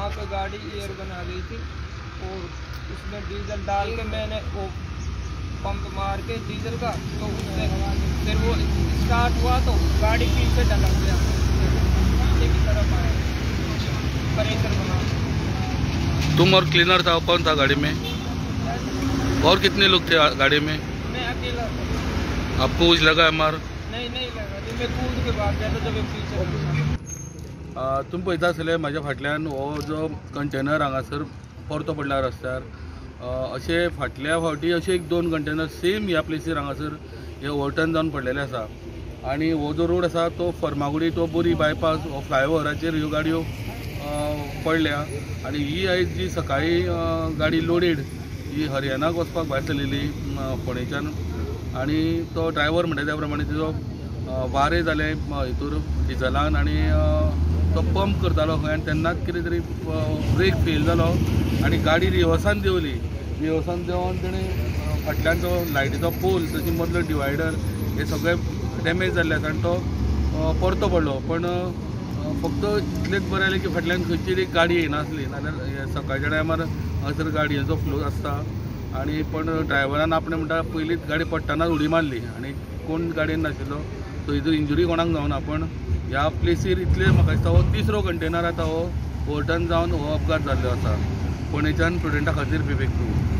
वहाँ पे गाड़ी एयर बना गई थी और उसमें डीजल डाल के मैंने वो पंप मार के डीजल का, तो उससे फिर वो स्टार्ट हुआ तो गाड़ी पीछे ढलक गया, पीछे की तरफ आया, प्रेशर बना। तुम और क्लीनर था, कौन था गाड़ी में? और कितने लोग थे गाड़ी में? मैं अकेला था। आपको कुछ लगा है मार? नहीं नहीं लगा, तो मैं कूद के भाग गया था जब पीछे। तुमी पळयता आसतले म्हाज्या फाटल्यान हो जो कंटेनर हांगासर परतो पडला रस्त्यार. अशे फाटल्या फावटी अशे एक दोन कंटेनर सेम ह्या प्लेसीर हांगासर हे ओवरटर्न जावन पडलेले आसा. आनी हो जो रोड आसा तो फर्मागुडी तो बोरी बायपास हो फ्लायओवराचेर ह्यो गाडयो पडल्या. आनी ही आयज जी सकाळी गाडी लोडेड ही हरियाणाक वचपाक भायर सरलेली फोंडेच्यान, आनी तो ड्रायव्हर म्हणटा त्या प्रमाणे तिजो वारें जालें हितूर डिजलान आनी तो पंप करतालो खंय, आनी तेन्नाच कितें तरी ब्रेक फेल जालो आनी गाडी रिवर्सान देंवली. रिवर्सान देंवन तेणें फाटल्यान जो लायटीचो पोल ताचे मदलो डिवायडर हे सगळे डॅमेज जाल्ले आसा आनी तो परतो पडलो. पण फक्त इतलेंच बरें जालें की फाटल्यान खंयची एक गाडी येनासली, नाल्यार सकाळच्या टायमार हांगासर गाडयेचो फ्लो आसता. आनी पण ड्रायव्हरान आपणें म्हणटा पयलींच गाडी पडटनाच उडी मारली आनी कोण गाडयेन नाशिल्लो, सो हितून इंजुरी कोणाक जावना. पण ह्या प्लेसीर इतले म्हाका दिसता हो तिसरो कंटेनर आतां हो ओवरटर्न जावन हो अपघात जाल्लो आसा. फोंडेच्यान प्रुडंटा खातीर विवेक प्रभू.